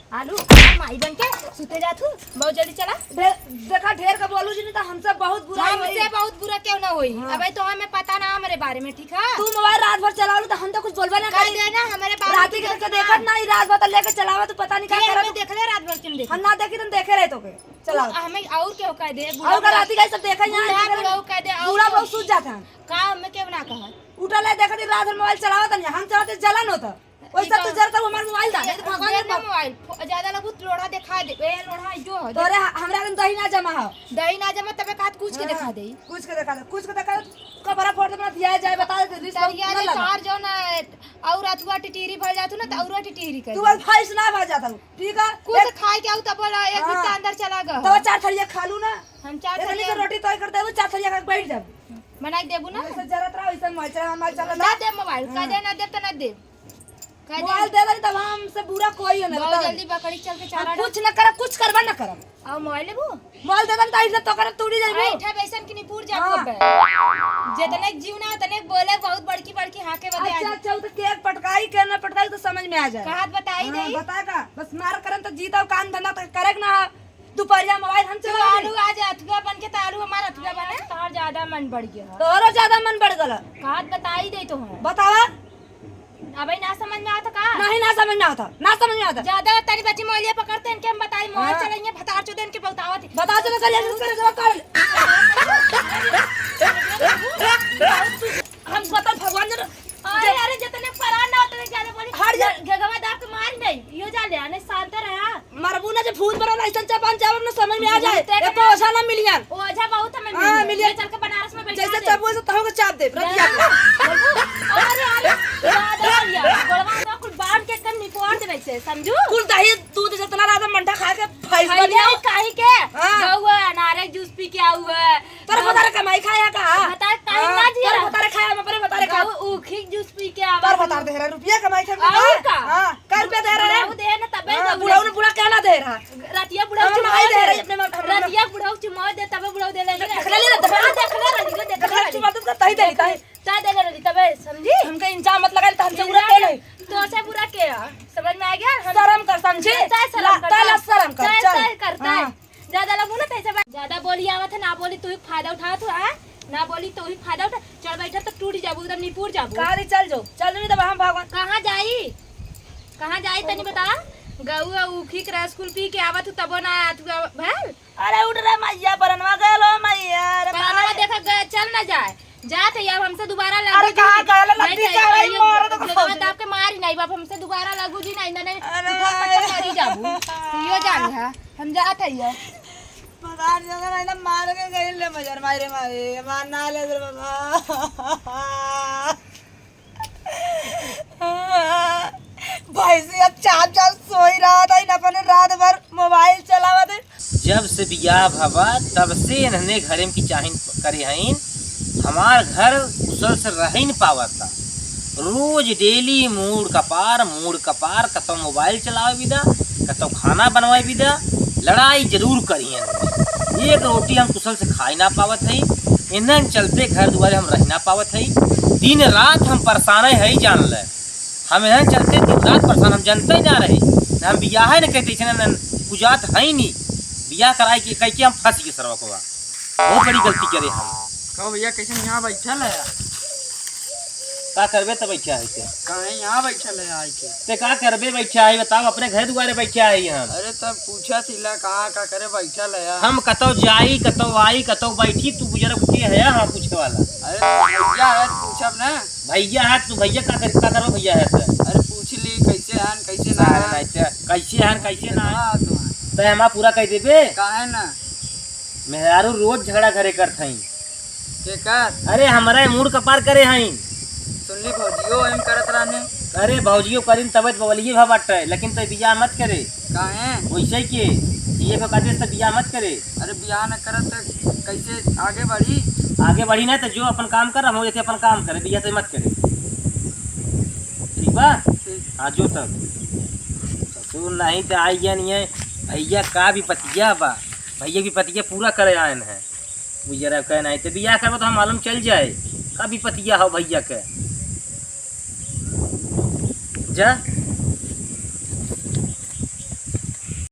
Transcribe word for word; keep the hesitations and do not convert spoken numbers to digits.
आलू, हमार माई बन के सुते जात हूँ, बहुत जल्दी चला। ढे-, देखा, ढेर का बोलू जी, नहीं तो हमसे बहुत बुरा होई। हमसे बहुत बुरा क्यों ना होई? हाँ। अबे तो हमें पता ना हमरे बारे में, ठीक है? तू मोबाइल रात भर चलावलू तो हम तो कुछ बोलबे ना कह करी। देना हमरे बारे में राती के तो देखा ना, ई रात भर तो लेके चलावा, तू पता नहीं का के करत। हमें देख ले रात भर किन देख। हम ना देखी, तुम देखे रहे तो के। चलाओ। हमें और क्यों कह दे, और का बूढ़ा राती का ई सब देखा यहाँ बूढ़ा, बूढ़ा कह दे, और बूढ़ा बहुत सूझ जाता है। का हमें क्यों ना कहा? उठल है, देखा दी रात भर मोबाइल चलावा तनी, हम चलाते जलन होता। वैसे तो जरा तब हमार मोबाइल दा, नहीं तो भगवान ये ना मोबाइल, फो-, ज्यादा लगू तो लोढ़ा दिखा दे। ए, लोढ़ा जो है, तोरे ह-, हमरा रंग दही ना जमा हो। दही ना जमा, तबे कहत कुछ के हाँ, दिखा दे। कुछ के दिखा दे, कुछ के दिखा दे, कपड़ा फोड़ दे, अपना दिया जाए, बता दे, रिश्वत तरिया ना रे, लगा। तार जो ना, और अथुआ टिटिरी भर जातू ना, तो और टिटिरी कर तू दे। बस भैंस ना भर जाता हूँ, ठीक है? कुछ एक खाए के आऊ तब बोला, एक हाँ। बित्ता अंदर चला गया। तो चार थरिया खा लू ना। हम चार इतनी थरिया से रोटी तय कर देबू, चार थरिया खा के बैठ जाबू। बना के देबू ना? जैसे जरूरत रहा, वैसे मोबाइल चला, मोबाइल चला ना ना। दे मोबाइल, हाँ। कह दे ना दे तो ना दे। कह दे। मोबाइल दे दे, तब हमसे बुरा कोई हो ना, बहुत बताओ। जल्दी बकरी चल के हम चारा कुछ ना करब, कुछ करबा ना करब। आओ मोबाइल लेबू? मोबाइल दे दे, तो इज्जत तो करब, तू नहीं जाइबू। ऐठा बेसन की निपुर जाबू हाँ। बे। जितने जीव ना, उतने बोले, बहुत बड़की बड़की हाँके बदे अच्छा, आज। अच्छा, वो तो केक पटकाई, के ना पटकाई, तो समझ में आ जाए। कहात बताई हाँ, नहीं? बता का? बस मार करन तो जीता, काम धंधा तो करे के ना। दुपहरिया मोबाइल हम तू चलावे। आलू आज अथुआ बन के, त आलू हमार अथुआ बने। तोहर ज्यादा मन बढ़ गया है। तोहरो ज्यादा मन बढ़ गल। कहात बताई दे तो हम। बतावा। अबे ना समझ में आवत का? नहीं, ना समझ में आवत, ना समझ में आवत। ज्यादा तनी बची मोलिया पकड़ते इनके हम बताई, मोबाइल हाँ। चलाइए, भतार चोदे इनके बतावत। बताओ तो कर, कर, कर, कर। हम बता भगवान जन अरे, अरे, जितने परान ना उतने ज्यादा बोली। हट जा। घ-, घगवा दाब के मार नहीं, यो जा ले, आने शांत रहा। मरबू ना जे फूल बरल, ऐसन चबान जावब ना समझ में आ जाए। भूत है ये ना। तो ओझा ना मिलियन। ओझा बहुत हमें हाँ, मिलियन। मिलियन। ये चल के बनारस में बैठा जैसे दे। चबू से तहु के चाप दे, रतिया के। अरे, अरे, याद आ गया। गोड़वा में कुल बांध के एकदम निपोर देवे से, समझू? कुल दही दूध जितना रहा था मंठा खा के भैंस भैया, बनिया। काहे के? हाँ। गौआ, नारे जूस पी के आऊ है। तोर भतारे कमाई खाया का? भतारे कहीं हाँ, ना जिया। तोर भतारे खाया, हम अपने भतारे खाया। गऊ ऊखी जूस पी के आवा। तोर भतारे दे रहा रुपया कमाई खाए और का? का? हाँ, कर पे दे रहा है। बुढ़ऊ दे ना तबे हाँ, गऊ बुढ़ऊ दे। ने बुढ़ा क्या ना दे रहा? रतिया बुढ़ऊ हम चुमाओ आई दे दे। रही अपने माथा में। रतिया बुढ़ऊ चुमाओ दे तबे बुढ़ऊ दे लेंगे। देख ले, देख ले। हाँ, देख ले रही, देख ले देख ले, रही। चुमा तुमका तही दे, तही। तय दे ले रही तबे, समझी? हमका इंजाम मत लगाए, तो हमसे बुरा के नहीं। तो से बुरा के है? समझ में आ गया? हम शर्म कर, समझी? तय शर्म ला, कर, तय ला तय। शर्म कर, तय, चल। तय कर, तय। हाँ। ज्यादा लगू ना तैसे बात। ज्यादा बोली आवत है, ना बोली तू ही फायदा उठावत हो, आ? ना बोली तू ही फायदा उठा। चढ़ बैठा तो टूट जाबू, एकदम निपुर जाबू। कारी चल जाओ, चल नहीं तो हम भागो। कहाँ जाई? कहाँ जाई तनी बता? गऊ ऊखी के रस कुल पी के आवत हूँ, तबो ना आत हुआ भल। अरे उठ रे मैया, परनवा गलो मैया, अरे परनवा मारे। देखा गया, चल ना जाए। जात है, अब हमसे दोबारा लगू अरे जी कहाँ नहीं। गया, लत्ती नहीं, का भाई, नहीं, मारो तो लोगवा दाब के मारी नहीं, बाप हमसे दोबारा लगू जी नहीं, नहीं, अरे उठा पटक मारी जाबू। तो यो जान है, हम जात है यो। पगार जगह नहीं ना, मार के गई ले मजर, मारे मारे, मार ना ले रे बाबा। भैंसी अब चाप चाप सोई रहा था, इन अपने रात भर मोबाइल चलावत है। जब से बियाह भवा, तब से इन्हने घरे में की चाहिन करे हईन। हमार घर कुशल से रह ही न पावत था। रोज डेली मूड़ कपार, मूड़ कपार, कतौ मोबाइल चलावे बिदा, कतौ खाना बनवाए बिदा, लड़ाई जरूर करिहन। एक रोटी हम कुशल से खाई ना पावत हई, इन्हन चलते घर दुआरे हम रह ना पावत हई। दिन रात हम परेशान हई, जान ले। हम इन्हन चलते दिन रात परेशान, हम जनते ही ना रहे। हम बियाह न कहते, इसने न कुजात है ही नहीं। बियाह कराए के, कह के हम फंस गए सरवा को। बहुत बड़ी गलती करे हम। कहो भैया, कैसे यहाँ बैठल है यार? का करबे त बैठा है ते? काहे यहाँ बैठल है आए के? ते का करबे बैठा है, बताओ, अपने घर दुआरे बैठा है हम। अरे तब पूछा सिला कहाँ का करे बैठल है यार? हम कतौ जाई, कतौ आई, कतौ बैठी, तू बुजुर्ग के है हाँ पूछे वाला? अरे भैया है, पूछब ना। भैया है, तू भैया का कर, का करबो भैया है ते? अरे पूछ ली कैसे हन, कैसे ना सारे हन। नहीं ते, कैसे हन, कैसे ना हन? हाँ, तो हन। ते हमार पूरा कह देबे? काहे ना? मेहरारू रोज झगड़ा घरे करत हईं। केकर? अरे, हमरा मूड़ कपार करे हईं। सुनली, भौजियो एम करत रहने। अरे, भौजियो करीन तबे त बवलिए भा बाटे, लेकिन तै बियाह मत करे। काहे? वैसे के, जिए को कहते त बियाह मत करे। अरे, बियाह न करत त कैसे आगे बढ़ी? आगे बढ़ी ना त जो अपन काम कर, हम जैसे अपन काम करे, बियाह से मत करे। ठीक बा? ठीक। हाँ, जो तब। ससुर नहीं त आई गया नहीं है। भैया का विपतिया बा, भैया विपतिया पूरा करे आयन है। गुजरा कहे नहीं तो बियाह करबो तो हम मालूम चल जाए का विपतिया हो भैया के। जा,